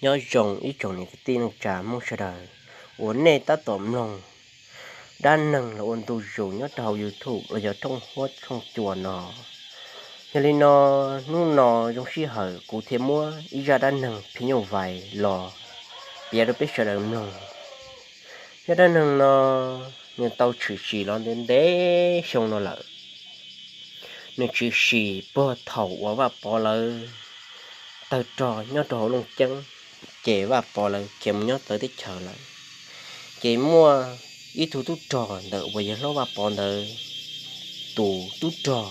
Nyob zoo ib tsoom niam txiv kwv tij neej tsa Hmoob sawv daws uas nej tab tom mloog dab neeg los ua ntu zus nyob rau hauv YouTube los yog rooj huab rooj cua no. Yog li no, hnub no zoo sij hawm kuv thiaj muab ib zaj dab neeg phim nyuj vais los piav rau peb sawv daws mloog. Zaj dab neeg no nws tau tshwm sim los ntev ntev xyoo no lawm. Nws tshwm sim puag thaum uas Vaj Pov lawv tawg rog nyob rau hauv Looj Ceeb, ces Vaj Pov lawv khiav mus nyob txawv teb chaws lawm. Ces muaj ib tug tub rog ntawm uas yawg hlob Vaj Pov ntawd tus tub rog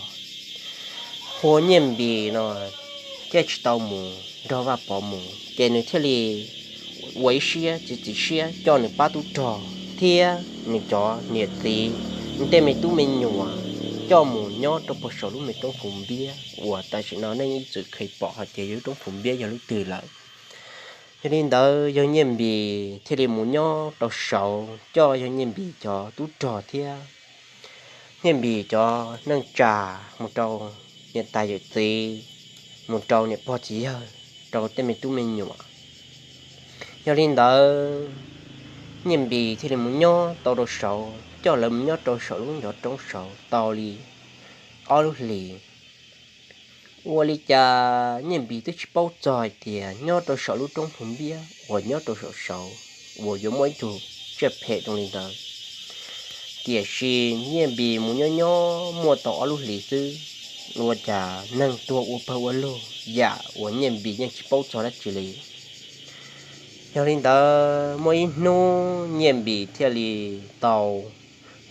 hu ua Nyiaj Npis no thiaj tsis tau mus nrog Vaj Pov mus, ces nws thiaj li ua ib siab txiav txim siab coj nws pab tub rog thiab nws cov niam txiv, nws tej me tub me nyuam coj mus nyob rau puag saum lub me roob Phu Npiab uas tam sim no nej ib txwm kheev pom hais tias yog lub roob Phu Npiab yog lub twg lawm. Yog li ntawd yawg Nyiaj Npis thiaj li mus nyob rau saud coj yawg Nyiaj Npis cov tub rog thiab Nyiaj Npis cov neej tsa mus rau niam tais yawm txiv, mus rau niam pog txiv yawg, rau tej me tub me nyuam. Yog li ntawd, Nyiaj Npis thiaj li mus nyob tau rau saud, coj lawv mus nyob rau saum lub ncov roob saud tau li ob lub hlis. Ua li cas Nyiaj Npis twb tsis paub txog hais tias nyob rau saum lub roob Phu Npiab uas nyob rau saum saud uas yuav muaj ib tug tsiaj phem zoo li ntawd. Tiam sis Nyiaj Npis mus nyob nyob muaj tau ob lub hlis xwb, ua cas neeg tuag ua pawg ua lug, yam uas Nyiaj Npis yeej tsis paub txog dab tsi li. Yog li ntawd, muaj ib hnub Nyiaj Npis thiaj li tau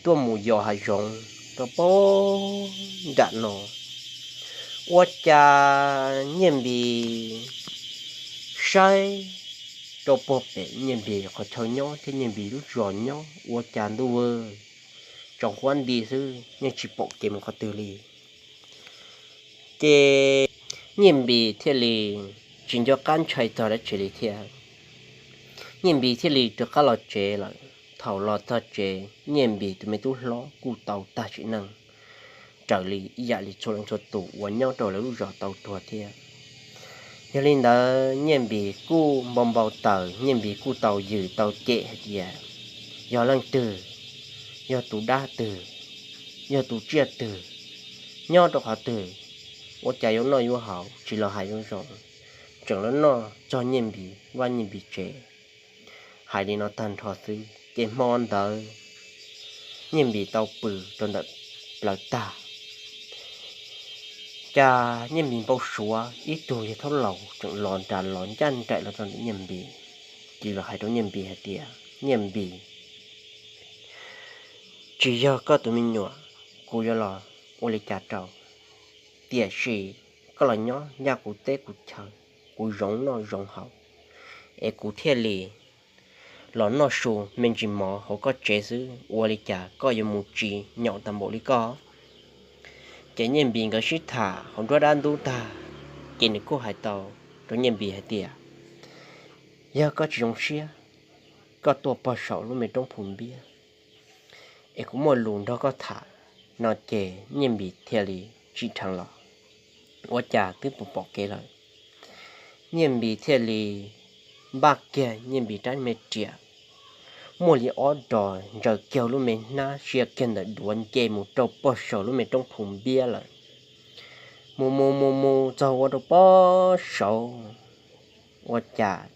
tuaj mus yos hav zoov rau puag nram no. Ua cas Nyiaj Npis saib rau puag pem Nyiaj Npis qhov chaw nyob thiab Nyiaj Npis lub zos nyob, ua cas ntuj, tsaus huab nti xwb, yeej tsis pom kev mus qhov twg li. Ces Nyiaj Npis thiaj li tsis nco qab ntshai txog dab tsi li thiab. Nyiaj Npis thiaj li rov qab los tsev lawm. Thaum los txog tsev, Nyiaj Npis tus me tub hlob kuj tau tag sim neej raws li ib yam li txhua leej txhua tus uas nyob rau lawv lub zos tau tuag thiab. Yog li ntawd, Nyiaj Npis kuj npau npau taws, Nyiaj Npis kuj tau yws tau cem hais tias, yog leej twg, yog tus dab twg, yog tus tsiaj twg, nyob rau qhov twg, ua cas yuav noj yuav haus tsis los hais zoo zoo, tseem los noj txog Nyiaj Npis vaj Nyiaj Npis tsev. Hais li no tag nrho xwb ces hmo ntawd Nyiaj Npis tau pw rau ntawm plaws tag, cas Nyiaj Npis npau suav ib tug yawg thaub laus tseem los nram los ncaj nraim los rau ntawm Nyiaj Npis, ces los hais rau Nyiaj Npis hais tias, Nyiaj Npis, tsis yog koj tus me nyuam, kuv yuav los ua li cas rau? Tiam sis koj los nyob ncaj kuv teb kuv chaw, kuv zoov noj zoov haus, es kuv thiaj li los noj su me ntsis mov hauv koj tsev xwb, ua li cas koj yuav mus tsis nyaum tag npaum li koj? Ces Nyiaj Npis nkawd sib tham hauv nruab dab ntub tag, ces nws kuj hais tau rau Nyiaj Npis hais tias, yog koj tsis zoo siab, koj tuaj pog saum lub me roob Phu Npiab es kuv muaj lus nrog koj tham. No ces Nyiaj Npis thiaj li tsim dheev los, ua cas twb pom pom kev lawm. Nyiaj Npis thiaj li npaj kiag Nyiaj Npis rab me riam, muaj li ob dos ntsaws kiag lub me hnab sia kiag ntawm duav nce mus rau pog saum lub me roob Phu Npiab lawm. Mus mus mus mus txog ua rau pog saud, ua cas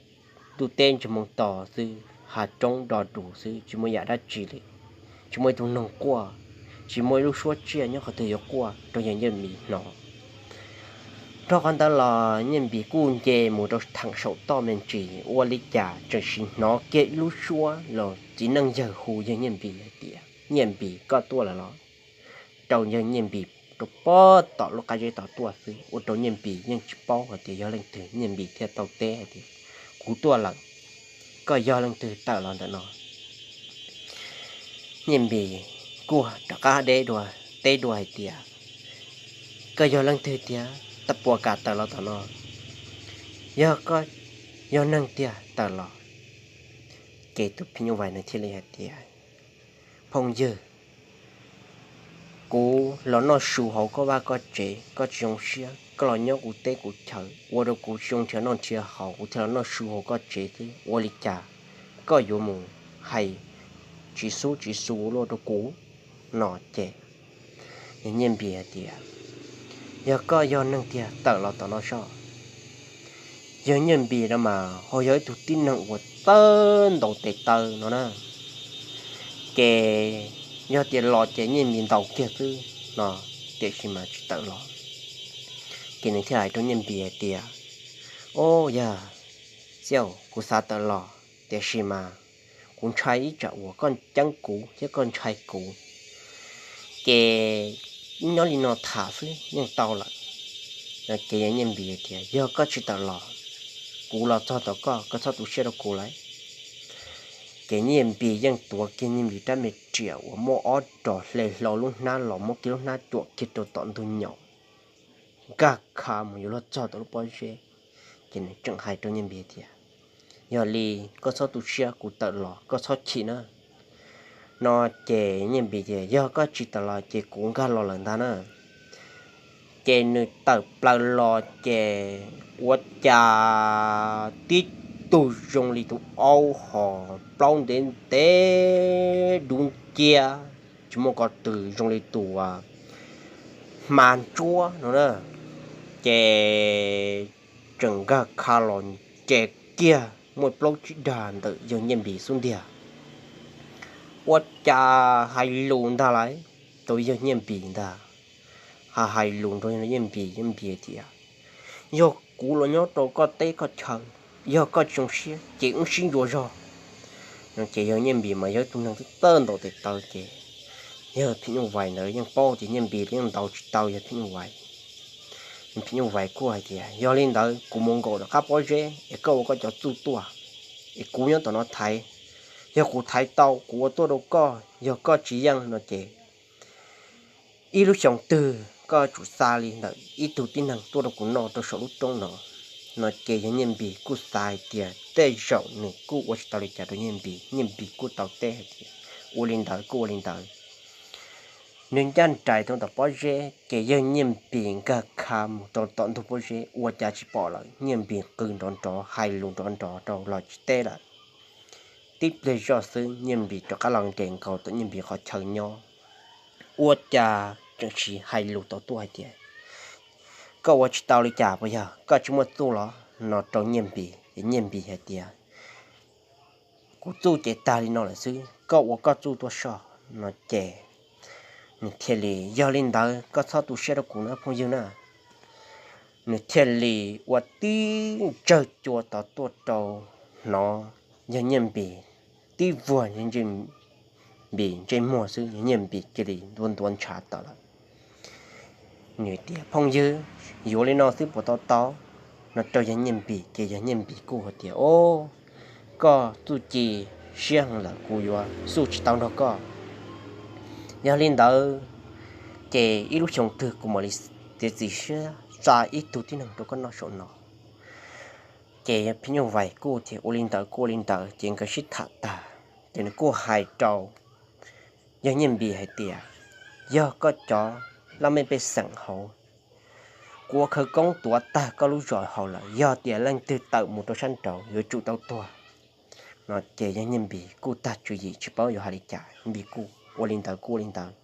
ntuj teb ntsej muag to xwb, hav roob do dus xwb, tsis muaj yam dab tsi li, tsis muaj ib tug noog quaj, tsis muaj ib lub suab tsiaj nyob qhov twg yuav quaj rau yawg Nyiaj Npis hnov. Nrog qhov ntawd los Nyiaj Npis kuj nce mus rau theem saum toj me ntsis, ua li cas tseem sim hnov kiag ib lub suab los txiv neej yawg hu yawg Nyiaj Npis hais tias, Nyiaj Npis, koj tuaj lawm los? Rau yawg Nyiaj Npis rau pog tom lub qab zeb tom tuaj xwb, ua rau Nyiaj Npis yeej tsis paub hais tias yog leej twg, Nyiaj Npis thiaj tau teb hais tias, kuv tuaj lawm, koj yog leej twg tawm los ntawm no? Nyiaj Npis kuj rov qab deb dua, teb dua hais tias, koj yog leej twg tiag, puas kam tawm los tom no? Yog koj yog neeg tiag tawm los. Ces tus phim nyuj vais ntawd thiaj li hais tias, phooj ywg, kuv los noj su hauv koj vaj koj tsev, koj tsis zoo siab, koj los nyob kuv teb kuv chaw, ua rau kuv tsis zoo nrhiav noj nrhiav haus, kuv thiaj los noj su hauv koj tsev xwb. Ua li cas koj yuav mus hais tsis xub tsis xus luaj rau kuv? No ces yawg Nyiaj Npis hais tias, yog koj yog neeg tiag tawm los tom no soj. Yawg Nyiaj Npis no mas ho yog ib tug tib neeg uas txawj ntaus tes taw no na. Ces yog tias los ces Nyiaj Npis ntaus kiag xwb no, tiam sis mas tsis tawm los. Ces nws thiaj hais rau Nyiaj Npis hais tias, o, yog, xib hwb, kuv xav tawm los, tiam sis mas kuv ntshai ib tsam uas koj ceeb kuv thiab koj ntshai kuv, ces nyob li no tham xwb yeej tau lawm. Ces yawg Nyiaj Npis tias, yog koj tsis tawm los, kuv los txog tom koj, koj txhob tu siab rau kuv lawm. Ces Nyiaj Npis yeej tuav kiag Nyiaj Npis rab me riam uas muaj ob ros hle hlo lub hnab los muab kiag lub hnab cuam kiag rau tom ntug nyaum, nkag kha mus yuav luag txog tom lub pob zeb. Ces nws tseem hais rau Nyiaj Npis tias, yog li koj txhob tu siab, kuv tawm los koj txhob chim na. No ces Nyiaj Npis tias, yog koj tsis tawm los ces kuv nkag los lawm ntag na. Ces nws tawm plaws los ces ua cas tib tug zoo li tus aub hos plaub ntev ntev dub nciab, tsis muaj ko tw, zoo li tus hma ntsuab no na. Ces tseem nkag kha los nce kiag muaj plaub tsib dag ntawm yawg Nyiaj Npis xub ntiag. Ua cas hais lus ntag lauj, rau yawg Nyiaj Npis ntag. Hais hais lus nrog yawg Nyiaj Npis, yawg Npis tias, yog kuv los nyob rau koj teb koj chaw, yog koj tsis zoo siab ces wb sib ntsuas zog. Ces yawg Nyiaj Npis mas yog ib tug neeg twb txawj ntaus tes taw ces yawg phim nyuj vais ntawd yeej paub tias Nyiaj Npis yeej ntaus tsis tau yawg phim nyuj vais. Phim nyuj vais kuj hais tias, yog li ntawd kuv mus nkaum rov qab pob zeb es koj ua koj cov txuj tuaj, es kuv nyob tom no thaiv. Yog kuv thaiv tau kuv ua tuaj rau koj, yog koj tsis yeej no ces ib lub xyoo twg koj tsum xa li ntawm ib tug tib neeg tuaj rau kuv noj rau saum lub roob no. No ces yawg Nyiaj Npis kuj xav hais tias tej zaum nws kuj ua tsis tau li cas rau Nyiaj Npis, Nyiaj Npis kuj tau teb hais tias, ua li ntawd kuj ua li ntawd. Nws ncaj nraim rau tom pob zeb ces yawg Nyiaj Npis nkag kha mus rau tom ntug pob zeb ua cas tsis pom lawm, Nyiaj Npis qw nrov nrov hais lus nrov nrov rau los tsis teb lawm. Tib pliag zoj xwb Nyiaj Npis rov qab los nres nkaus tom Nyiaj Npis qhov chaw nyob, ua cas tseem sim hais lus tau tuaj hais tias, koj ua tsis tau li cas puas yog, koj tsis muaj txuj los? No rau Nyiaj Npis ces Nyiaj Npis hais tias, kuv txuj ces tag li no lawm xwb, koj ua koj txuj tuaj soj. No ces nws thiaj li, yog li ntawd koj txhob tu siab rau kuv na phooj ywg na. Nws thiaj li ua tib ntsawg cua tod tuaj rau, hnov yawg Nyiaj Npis tib vuag Npis ntsej muag xwb, yawg Nyiaj Npis cia li ntuav ntuav ntshav tawm lawm. Nws tias, phooj ywg, yuav li no xwb puas tau tau? No rau yawg Nyiaj Npis ces yawg Nyiaj Npis kuj hais tias, o, koj txuj ci siab heev lawm, kuv yuav xyuj tsis tau nrog koj. Yog li ntawd ces ib lub xyoo twg kuv mam li txiav txim siab xa ib tug tib neeg rau koj noj saum no. Ces phim nyuj vais kuj tias ua li ntawd kuj ua li ntawd ces nkawd sib tham tag ces nws kuj hais rau yawg Nyiaj Npis hais tias, yog koj cov laj mej pej xeem hauv, kuv ua khawv koob tuav tag koj lub zos hauv lawm, yog tias leej twg tawm mus rau sab nraud yuav tsum tau tuag. No ces yawg Nyiaj Npis kuj tag tswv yim tsis paub yuav hais li cas, Npis kuj ua li ntawd kuj ua li ntawd.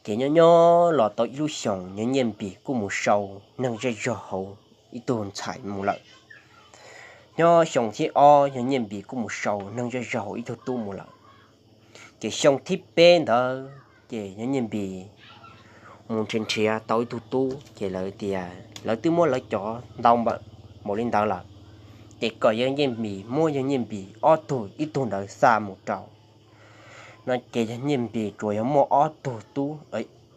Ces nyob nyob los tau ib lub xyoos, yawg Nyiaj Npis kuj mus sau neeg zej zog hauv ib tug ntxhais mus lawm. Nyob xyoo thib ob, yawg Nyiaj Npis kuj mus sau neeg zej zog hauv ib tug tub mus lawm. Ces xyoo thib peb ntawd ces yawg Nyiaj Npis mus nrhiav nrhiav tau ib tug tub, ces lawv tias lawv twb muab lawv cov ntau npaum li ntawd lawm, ces kom yawg Nyiaj Npis muab yawg Nyiaj Npis ob tug ib tug ntawd xa mus rau. No ces yawg Nyiaj Npis tsuas yog muaj ob tug tub,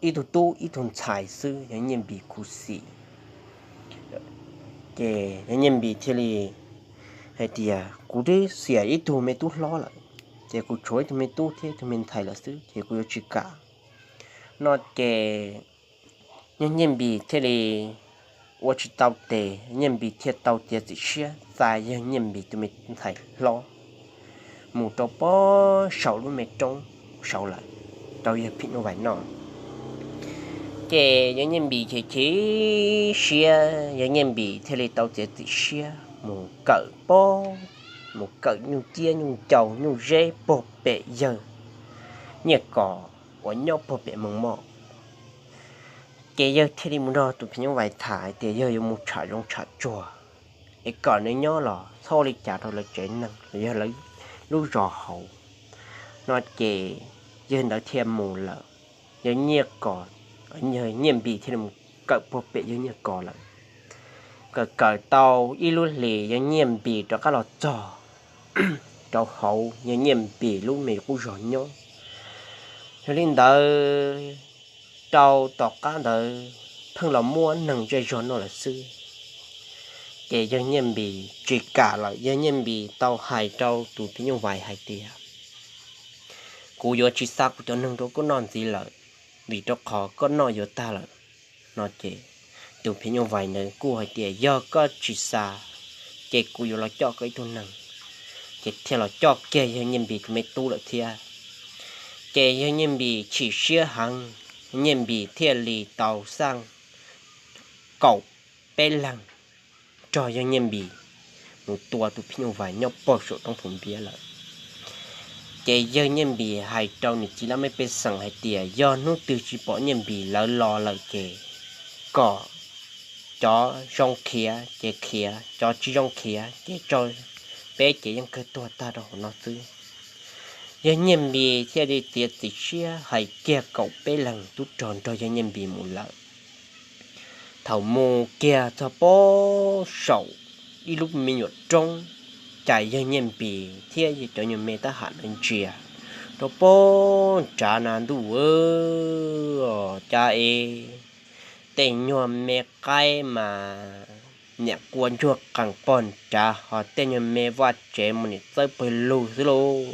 ib tug tub ib tug ntxhais xwb, yawg Nyiaj Npis khuv xim. Ces yawg Nyiaj Npis thiaj li hais tias, kuv twb xiam ib tug me tub hlob lawm, ces kuv tshuav ib tug me tub thiab ib tug me ntxhais lawm xwb, ces kuv yuav tsis kam. No ces yawg Nyiaj Npis thiaj li ua tsis tau tes, Nyiaj Npis thiaj tau txiav txim siab xa yawg Nyiaj Npis tus me ntxhais hlob mus rau pob saum lub me roob saud lawm rau yawg phim nyuj vais noj. Ces yawg Nyiaj Npis chim chim siab, yawg Nyiaj Npis thiaj li tau txiav txim siab mus kawm pob, mus kawm nyuj ciab nyuj ncau nyuj zeb puag pem yawg Nyiaj Kos uas nyob puag pem Moos Moj. Ces yawg thiaj li mus nrog tus phim nyuj vais tham hais tias yawg yuav mus tsham zoov tsham tsuag es kom nws nyob los txhob ua li cas rau lawv tsev neeg los yog lawv lub zos hauv no. Ces yawg ntawd thiaj mus lawm. Yawg Nyiaj Kos, yawg Nyiaj Npis thiaj li mus kawm puag pem yawg Nyiaj Kos lawm. Kawm kawm tau ib lub hlis yawg Nyiaj Npis rov qab los txog rau hauv yawg Nyiaj Npis lub me qub zos nyob. Yog li ntawd, rau tom qab ntawd pheej los muab neeg zej zog noj lawm xwb. Ces yawg Nyiaj Npis tsis kam lawm, yawg Nyiaj Npis tau hais rau tus phim nyuj vais hais tias, kuv yuav tsis xa kuv cov neeg rau koj noj ntxiv lawm, vim rau qhov koj noj yuav tag lawm no. Ces tus phim nyuj vais ntawd kuj hais tias yog koj tsis xa, ces kuv yuav los coj koj ib tug neeg. Ces thiaj los coj kiag yawg Nyiaj Npis tus me tub lawm thiab. Ces yawg Nyiaj Npis chim siab heev, Nyiaj Npis thiaj li tau xaj kaum peb leeg nrog yawg Nyiaj Npis mus tua tus phim nyuj vais nyob puag saum roob Phu Npiab lawm. Ces yawg Nyiaj Npis hais rau nws txiv laj mej pej xeem hais tias yog hnub twg tsis pom Nyiaj Npis lawv los lawm ces kom cov zoo khiav ces khiav, cov tsis zoo khiav ces tso, peb ces yeej kawg tuag tag rau hauv no xwb. Yawg Nyiaj Npis thiaj li txiav txim siab hais kiag kaum peb leeg tub rog nrog yawg Nyiaj Npis mus lawm. Thaum mus kiag txog puag saum ib lub me nyuam roob, cas yawg Nyiaj Npis thiab cov nyuag me tab ham ntawd ntsia rau puag nrad na, ntuj, cas es tej nyuag me qaib mas niam qua ntsuag qees puag nrad, ho tej nyuag me vaj tsev mas niam txawb pawg lug xwb lauj.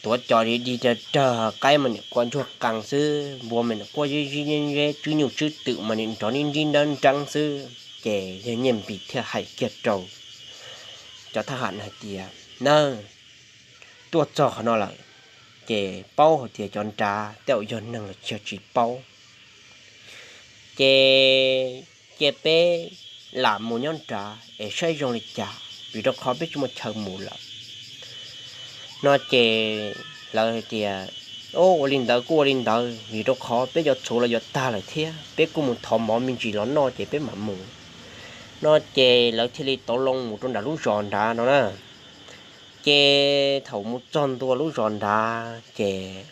Tuav cos li dig rawg rawg, qaib mas niam qua ntsuag qees xwb, npua mas niam quaj zib zib zeb zeb, tswb nyuj tswb twm mas niam nrov nib nrib nrab nreeb xwb. Ces yawg Nyiaj Npis thiaj hais kiag rau cov thab ham hais tias, na, tuaj txog qhov no lawm, ces paub hais tias cov nrad tej zaum yog neeg los yog tsis paub. Ces cia peb lam mus nyob nrad es saib zoo li cas, vim rau qhov peb tsis muaj chaw mus lawm no. Ces lawv hais tias, o, ua li ntawd kuj ua li ntawd, vim rau qhov peb cov txhuv los yuav tag lawm thiab, peb kuj mus thov mov me ntsis los noj ces peb mam mus no. Ces lawv thiaj li tau loo mus rau nram lub zos nrad no na. Ces thaum mus txog ntua lub zos nrad ces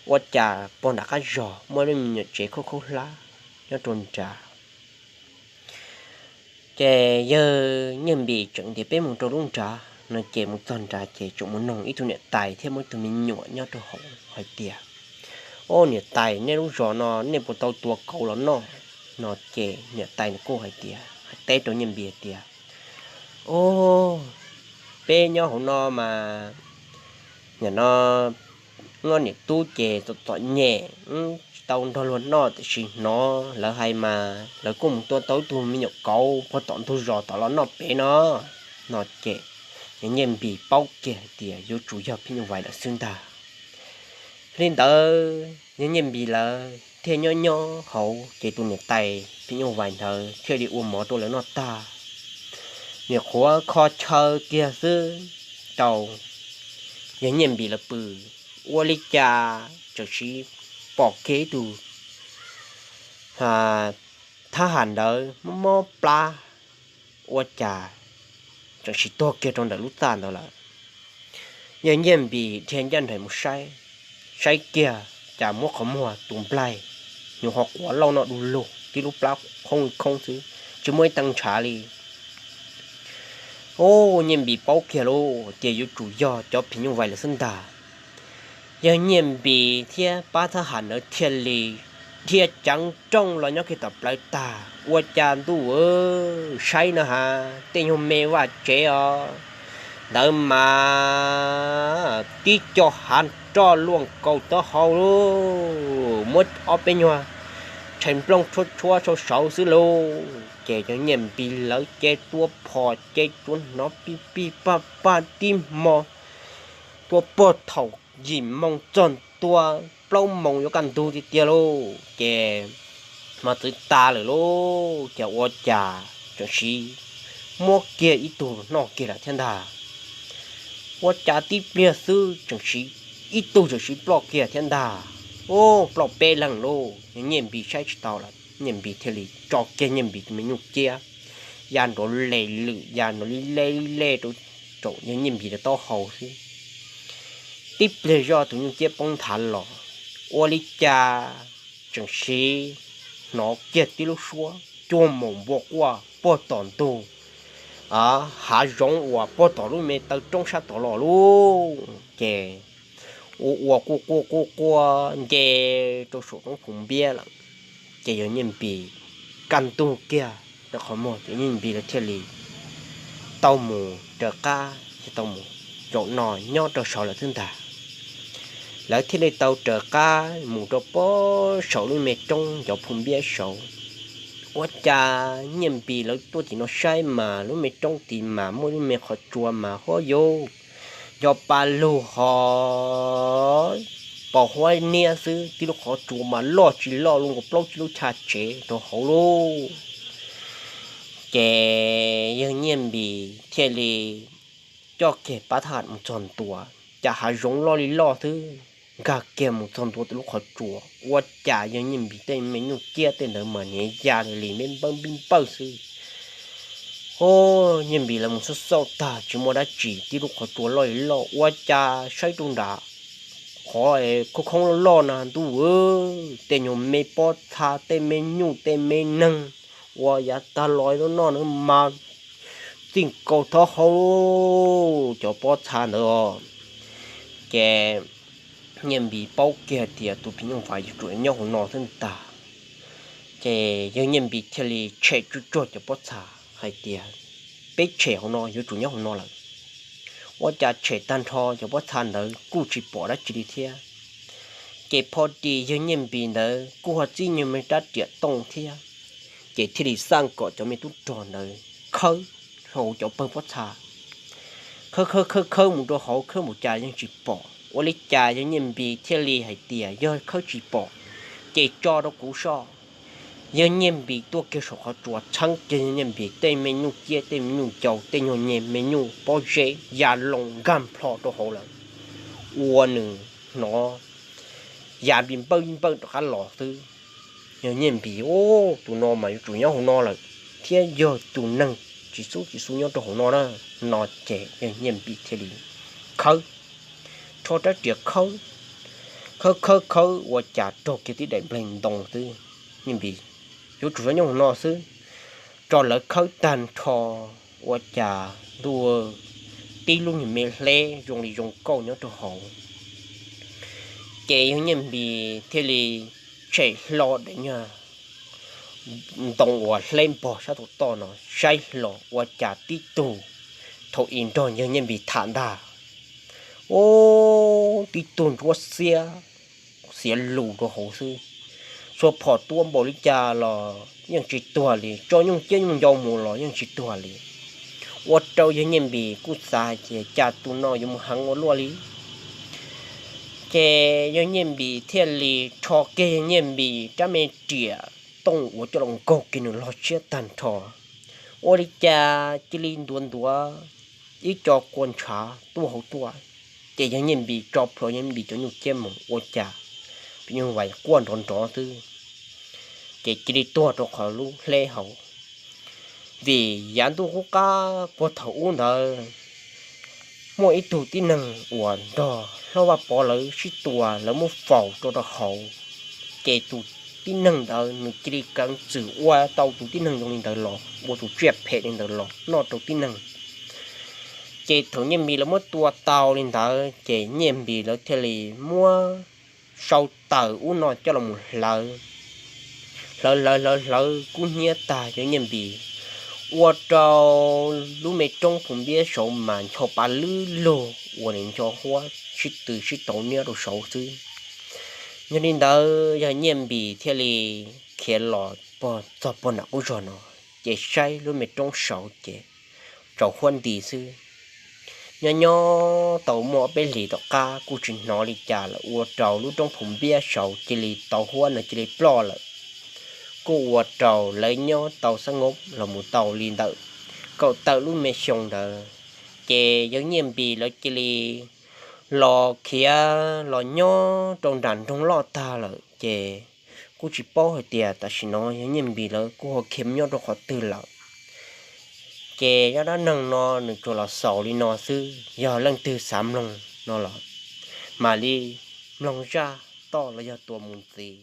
ua cas puag nram qab zos muaj lub me nyuam tsev khaub khaub hlab nyob rau nrad. Ces yawg Nyiaj Npis tseem tias peb mus rau lub nrad no, ces mus txog nrad ces tseem mus noog ib tug niam tais thiab muaj ib tug me nyuam nyob rau hauv hais tias, o, niam tais, nej lub zos no nej puas tau tua kauv los noj no? Ces niam tais nws kuj hais tias, hais teb rau Nyiaj Npis hais tias, o, peb nyob hauv no mas nim no ob niam tub ces txom txom nyem, tsis tau nrog luag noj, tiam sis hnov lawv hais mas lawv kuj mus tua tau ib tug me nyuam kauv puag tom ntug zos tom los noj pem no no. Ces yawg Nyiaj Npis paub kiag hais tias yuav tsum yog phim nyuj vais lawm xwb ntag. Li ntawd yawg Nyiaj Npis lawv thiaj nyob nyob hauv, ces tus niam tais phim nyuj vais ntawd thiaj li ua mov rau lawv noj tag. Nim qhuav kho chaw kiag xwb, rau yawg Nyiaj Npis lawv pw, ua li cas txawm sis pom kiag ib tug thab ham ntawd mob mob plab, ua cas txawm sis tuag kiag rau ntawm lub txaj ntawd lawm. Yawg Nyiaj Npis dhia ncaj nraim mus saib, saib kiag cas muab qhov muag tus nplaig, nyuam qhuav quav lauj no du lug, tib lub plab khoob khoob xwb, tsis muaj ib tee ntshav li. Ub, Nyiaj Npis paub kiag lauj, tias yuav tsum yog cov phim nyuj vais lawm xwb ntag. Yawg Nyiaj Npis thiab pab thab ham ntawd thiaj li dhia ceev rooj los nyob kiag tom plawv tag, ua cas ntuj, saib no has, tej nyuag me vaj tsev os, ntawd mas tib co hav roj luaj nkaus taub hau lauj, muab ob peb nyuag tshais nplooj tshuab tshuab saud saud xwb lauj. Ces yawg Nyiaj Npis lawv ces tua phom ces tsuas hnov pij pij paj paj tib hmo, tua puag thaum yim moo txog ntua plaub moos yuav kaj ntug tiag tiag lauj, ces mas txwv tas lawm lauj, ces ua cas tseem siv muab kiag ib tug noj kiag lawm thiab ntag. Ua cas tib pliag xwb tseem siv ib tug tseem siv ploj kiag thiab ntag. Ub, ploj peb leeg lauj, yawg Nyiaj Npis saib tsis tau lawm, Nyiaj Npis thiaj li tso kiag Nyiaj Npis tus me nyuj ciab ya nrov le lwm ya nrov li le li le rau, rau yawg Nyiaj Npis rau taub hau xwb. Tib pliag zoj tus nyuj ciab poob nthav los, ua li cas tseem siv hnov kiag tib lub suab cuag moos npua quaj puag tom ntug hav zoov uas puag tom lub me taw roob sab tod los lauj, ces ua ua quaj quaj quaj quaj nce rau saum roob Phu Npiab lawm. Ces yawg Nyiaj Npis kaj ntug kiag rau qhov muag, ces Nyiaj Npis lawv thiaj li tau mus raws qab, tau mus zaum no nyob rau saud lawm xwb ntag. Lawv thiaj li tau raws qab mus rau puag saum lub me roob ncov Phu Npiab saud. Ua cas Nyiaj Npis lawv tuaj tim no saib mas lub me roob tid mas muaj lub me qhov tsua mas huab yuj, nco pa lug ho pos huab niab xwb, tib lub qhov tsua mas loj tsis loj li nkaus plaub tsib lub chaw tsev rau hauv lauj. Ces yawg Nyiaj Npis thiaj li coj kiag pab thab ham mus txog ntua, cas hav zoov loj li loj xwb, nkag kiag mus txog ntua tim lub qhov tsua, ua cas yawg Nyiaj Npis tej me nyuj ciab tej ntawd mas niaj ya li li me npawj npij npawj xwb. Ub, Nyiaj Npis lawv mus xauj xauj tag tsis muaj dab tsi, tib lub qhov tsua loj li loj, ua cas saib rau nram qhov khoob khoob loj loj na ntuj, tej nyuag me pob txha tej me nyuj tej me neeg uas yav tag los noj noj na mas txij nkaus taub hau cov pob txha ntawd. Ces Nyiaj Npis paub kiag tias tus phim nyuj vais yuav tsum nyob hauv no xwb ntag. Ces yawg Nyiaj Npis thiaj li tshem tsuag tsuag cov pob txha hais tias, peb tshem hauv no yuav tsum nyob hauv no lawm. Ua cas tshem tag nrho cov pob txha ntawd kuj tsis pom dab tsi li thiab. Ces pho ris yawg Nyiaj Npis ntawd kuj ho txib nyuag me rab riam tooj thiab, ces thiaj li xaj kom cov me tub rog ntawd khawb hauv cov pawg pob txha. Khawb khawb khawb khawb mus rau hauv khawb npaum cas yeej tsis pom, ua li cas yawg Nyiaj Npis thiaj li hais tias yog khawb tsis pom ces tso rau kuv soj. Yawg Nyiaj Npis tuaj kiag saum qhov tsua txheeb kiag yawg Nyiaj Npis tej me nyuj ciab tej me nyuj ncau tej nyuag nyem me nyuj pob zeb ya loo nkag nplho rau hauv lawm, ua nws hnov ya npij npawj npawj rov qab los xwb. Yawg Nyiaj Npis, ub, tus no mas yuav tsum nyob hauv no lawm, thiab yog tus neeg tsis xub tsis xub nyob rau hauv no na, no ces yawg Nyiaj Npis thiaj li khawb, rho rab riam khawb, khawb khawb khawb ua cas raug kiag tib daim npleg ntoo xwb. Nyiaj Npis, yuav tsum nyob hauv no xwb. Tso lawv khawb tag nrho ua cas ntuj, tib lub nyuag me hleb zoo li zoo nkauj nyob rau hauv. Ces yawg Nyiaj Npis thiaj li tshem hlo daim nyuag ntoo uas hleb npog sab tus toj no saib hlo ua cas tib tug thaum i nrog yawg Nyiaj Npis tham ntag. Ub, tib tug ntsuab xiab xiav lus rau hauv xwb. Xuas phom tua npaum li cas los yeej tsis tuag li, tso nyuj ciab nyuj ncau mus los yeej tsis tuag li. Ua rau yawg Nyiaj Npis kuj xav hais tias cas tus no yuav mus heev ua luaj li. Ces yawg Nyiaj Npis thiaj li rho kiag yawg Nyiaj Npis rab me riam tooj uas coj los nkaug kiag nws log siab tag nrho. Ua li cas cia li ntuav ntuav ib co kua ntshav tuaj hauv tuaj, ces yawg Nyiaj Npis tso plhuav yawg Nyiaj Npis cov nyuj ciab mus ua cas phim nyuj vais quaj nrov nrov xwb, ces cia li tuag rau qhov lub hleb hauv. Vim yav ntuj qub qab puag thaum ub ntawd muaj ib tug tib neeg uas nrog Hlob Vaj Pov lawv sib tua, lawv muab faus rau rau hauv, ces tus tib neeg ntawd nws cia li keev txwm ua tau tus tib neeg zoo li ntawd los, ua tus tsiaj phem li ntawd los noj rau tib neeg. Ces thaum Nyiaj Npis lawv muab tua tau li ntawd ces Nyiaj Npis lawv thiaj li muab sau taws ub no coj los mus hlawv, hlawv hlawv hlawv hlawv kub hnyiab tag yawg Nyiaj Npis, ua rau lub me roob Phu Npiab saud mas ncho pa lwb lug ua nws ncho huab sib tw sib tauv niab rau saud xwb. Yog li ntawd yawg Nyiaj Npis thiaj li khiav los txog puag nram qub zog no, ces saib lub me roob saud ces tsaus huab nti xwb. Nyob nyob tau muaj ob peb hlis tom qab kuj tsis hnov li cas lawm, ua rau lub roob Phu Npiab saud cia li tau huab no cia li ploj lawm. Kuj ua rau lawv nyob tau xab nkauj los mus tau li ntawm kaum tawm lub me xyoo ntawd, ces yawg Nyiaj Npis lawv cia li los khiav los nyob rau nram nroog loj tag lawm, ces kuj tsis paub hais tias tam sim no yawg Nyiaj Npis lawv kuj ho khiav nyob rau qhov twg lawm. Ces zaj dab neeg no nws tsuas los xaus li no xwb, yog leej twg xav mloog no los mam li mloog zaj toj los yog tua mus ntxiv.